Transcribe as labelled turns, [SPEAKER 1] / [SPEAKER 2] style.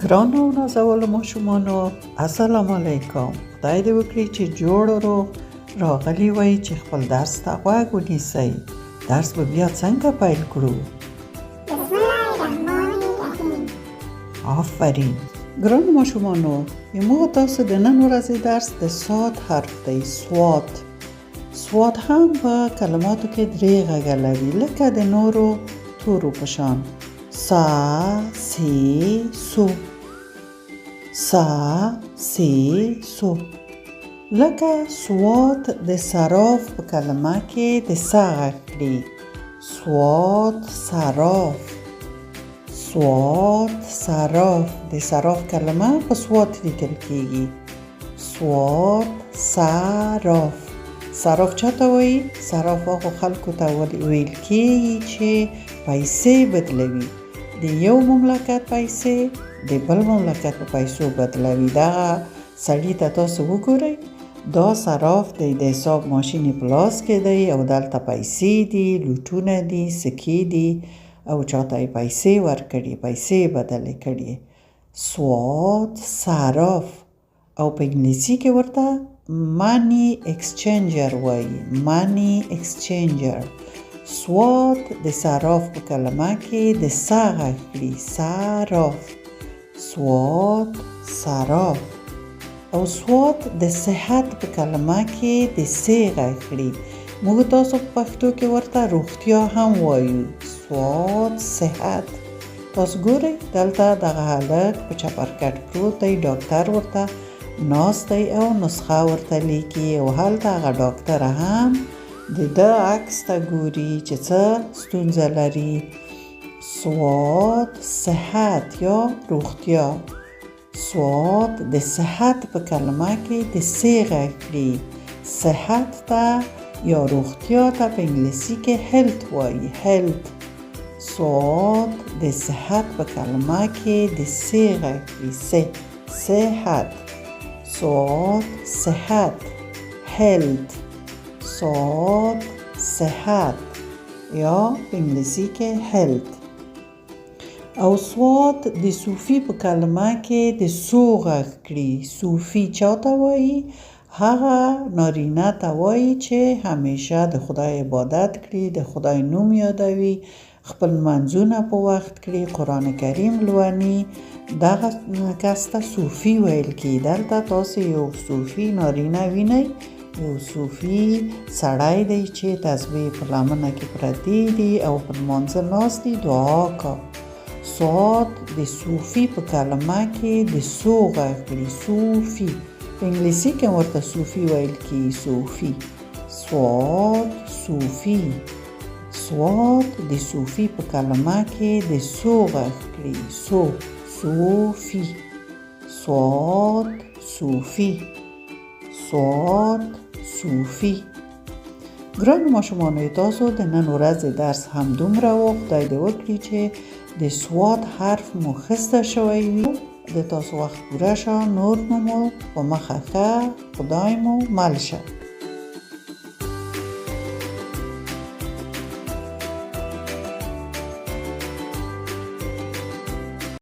[SPEAKER 1] ګرانو او نازولو ماشومانو، السلام علیکم. خدای دې وکړي چې جوړ او روغ راغلي وئ چې خپل درس ته غوږ ونیسئ. درس به بیا څنګه پیل کړو؟
[SPEAKER 2] بسم الله الرحمن الرحیم.
[SPEAKER 1] آفرین. ګرانو ماشومانو، موږ تاسو د نن ورځې درس د صاد حرف دی. سواد، سواد هم په کلماتو کې درې غږه لري، لکه د نورو تورو په شان: سا، سی، سو. سا، سی، سو. لکه سواد د صراف په کلمه کې د سا غږ کړي. سواد، صراف. سواد، صراف. د صراف کلمه په سواد لیکل کیږي. سواد، صراف. صراف چاته وایي؟ صراف هغو خلکو ته ویل کیږي چې پیسې بدلوي، د یو مملکت پیسې د بل مملکت په پیسو بدلوي. دغه سړي ته تاسو وګورئ، دا صراف دی. د حساب ماشین یې په لاس کې دی او دلته پیسې دي، لوټونه دي، سکې دي او چاته یې پیسې ورکړي، پیسې یې بدلې کړي. سواد، صراف. او په انګلیسي کې ورته money exchanger وایي، money exchanger. سواد د صراف په کلمه کې د سا غږ کړي. صراف، سواد، صراف. او سواد د صحت په کلمه کې د سې غږ کړي. موږ تاسو په پښتو کې ورته روغتیا هم وایو. سواد، صحت. تاسو ګورئ، دلته دغه هلک په چپرکټ پروت دی، ډاکټر ورته ناست دی او نسخه ورته لیکي، او هلته هغه ډاکټر هم د ده عکس ته ګوري چې څه ستونزه لري. سواد، صحت یا روغتیا. سواد د صحت په کلمه کې د سې غږ کړي. صحت ته یا روغتیا ته په انګلیسي کې health وایي، health. سواد د صحت په کلمه کې د سې غږ کړي. سه، صحت. سواد، صحت، health. سواد، صحت یا په انګلیسي کې health. او سواد د صوفي په کلمه کې د سو غږ کړي. صوفي چاته وایي؟ هغه نارینه ته وایي چې همیشه د خدای عبادت کړي، د خدای نوم یادوي، خپل لمونځونه په وخت کړي، قرآن کریم لولي. دغه کس ته صوفي ویل کېږي. دلته تاسو یو صوفي نارینه وینئ، یو صوفي سړی دی چې تسبیح په لمنه کې پرتې دي او په لمانځه ناست دي، دعا کا. سواد د صوفي په کلمه کې د سو غږ کړي. صوفي، په انګلیسي کې ورته صوفي ویل کېږي. صوفي، سواد، صوفي. سواد د صوفي په کلمه کې د سو غږ کړي. سو، صوفي. سواد، صوفي. سواد، صوفي. ګرانو ماشومانو، تاسو د نن ورځې درس هم دومره و. خدای دې وکړي چې د سواد حرف مو ښه زده شوی وي. د تاسو وخت پوره شه. نور نو مو په مخه ښه، خدای مو مل شه.